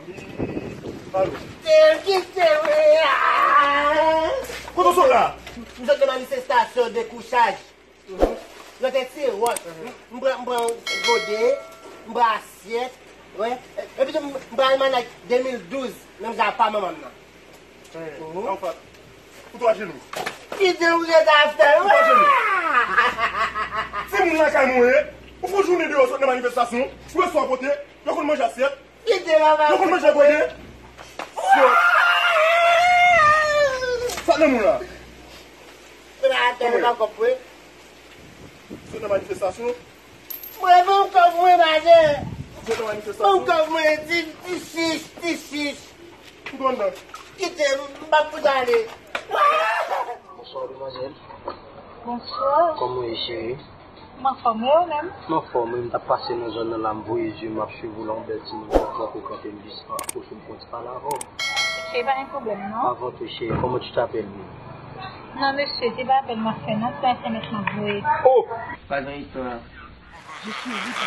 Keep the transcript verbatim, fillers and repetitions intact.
Kite m, kite m, ah! Kote w sot la? M sot nan manifestasyon dekouchaj. Yo te tire wòch. M pran, m pran gode, m pran asyèt. Wi. Epi tou, m pran almanak de mil douz, menm jan pa manman m nan. Hey, Anfat, ou twa jenou. Kite m ret afè m. Ou twa jenou. Timoun lakay mwen ye. Ou fè jounen deyò sot nan manifestasyon. Ou wè sa w pote. Yo konn manje asyèt. Kite papa. Yo konn manje gode. Sa nan moun la. Se pa atè, se pa kòb vre. Se nan manifestasyon. Mwen, ban m kòb mwen, madan. Se nan manifestasyon. Ban m kòb mwen, ti, ti chich, ti chich. Ou konn nan. Kite m, m p ap fout ale. Bonswa, demwazèl. Bonswa. Kòman w ye, cheri? M anfòm, e ou menm? M anfòm, wi, m t ap pase nan zòn nan la, m voye zye m, m ap swiv ou la, yon bèl timoun k ap kanpe, kanpe, m jis apwoche, m pran ti pale avè w. Ok, pa gen pwoblèm, non. Avant tout, cheri, comment tu t'appelles, bien? Non, mesye, se pa apèl m ap fè, non, se S M S m ap voye. Oh! Pa gen tan la. Je suis vite.